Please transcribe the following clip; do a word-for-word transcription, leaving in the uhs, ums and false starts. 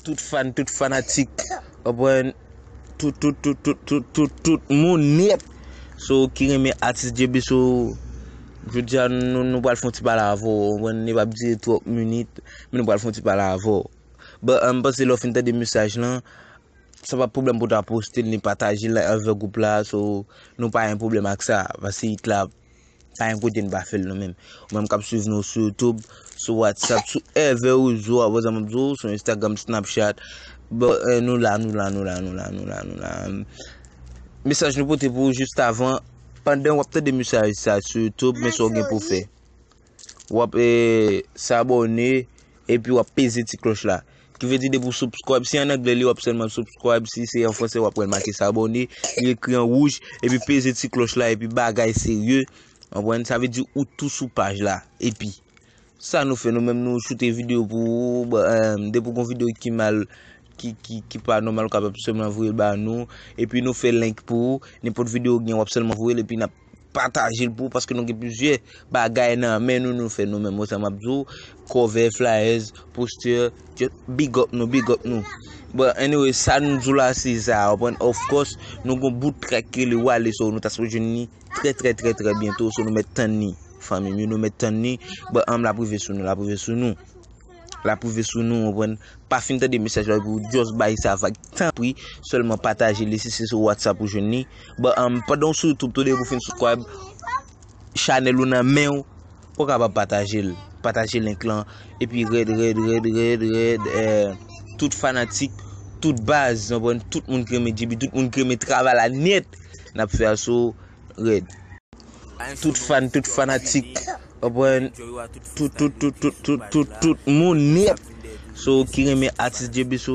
Tout fan, tout fanatik, w konprann, tout, tout, tout, tout, tout, tout, tout moun nèt. So, ki renmen atis J B, so, jodi a nou, nou pral fè yon ti pale avè w, w konprann, li p ap dire twòp minit, men nou pral fè yon ti pale avè w. Bon, m panse lè w fin tande mesaj lan, sa pa pwoblèm pou w ta poste l, ni pataje l avè gwoup la, so, nou pa gen pwoblèm ak sa, paske it la, pa gen kote n pa fè l nou menm. Ou menm k ap swiv nou sou YouTube, sou WhatsApp, sou every rezo, apre sa m ap di w, sou Instagram, Snapchat. Bon, eh, nou la, nou la, nou la, nou la, nou la, nou la. Mesaj nou pote pou ou jis avan, pandan w ap tande mesaj sa sou YouTube, men sa w gen pou w fè. W ap, eh, sabòne, epi w ap peze ti klòch la. Ki vle di depi w subscribe, si an anglè li w ap sèlman subscribe, si se an fransè w ap wè l make s'abonner, li ekri an wouj, epi peze ti klòch la, epi bagay serye, w konprann, sa vle di ou tou sou paj la, epi sa nou fè, nou menm nou choute videyo pou ou, ba, eh, depi w gon videyo ki mal, ki, ki, ki pa nòmal, ou kapab sèlman voye l ba nou, epi nou fè link pou ou, nenpòt videyo w gen w ap sèlman voye l, epi n ap pataje l pou ou, paske nou gen plizyè bagay nan men nou, nou fè nou menm, wè sa m ap di w, cover, flyers, poster, just big up nou, big up nou. But anyway, sa nou di w la se sa, w konprann, of course, nou gon bout track ki rele Wale, so nou ta sipoze jwenn li trè, trè, trè, trè byento, so nou mèt tann li, fanmi m yo, nou mèt tann li, but, um, l ap rive sou nou, l ap rive sou nou. L ap rive sou nou, w konprann. Pa fin tande mesaj la pou w just bay sa vag, tanpri, sèlman pataje li si se sou WhatsApp ou jwenn li. Bon, um, pandan w sou YouTube tou, depi w fin subscribe, chanèl ou nan men w, ou kapab pataje l. Pataje link lan, epi rèd, rèd, rèd, rèd, rèd, eh, tout fanatik, tout baz, w konprann, tout moun ki renmen J B, tout moun ki renmen travay la nèt, n ap fè a sou rèd. Tout fan, tout fanatik, w konprann, tout, tout, tout moun nèt. So, ki renmen atis J B, so,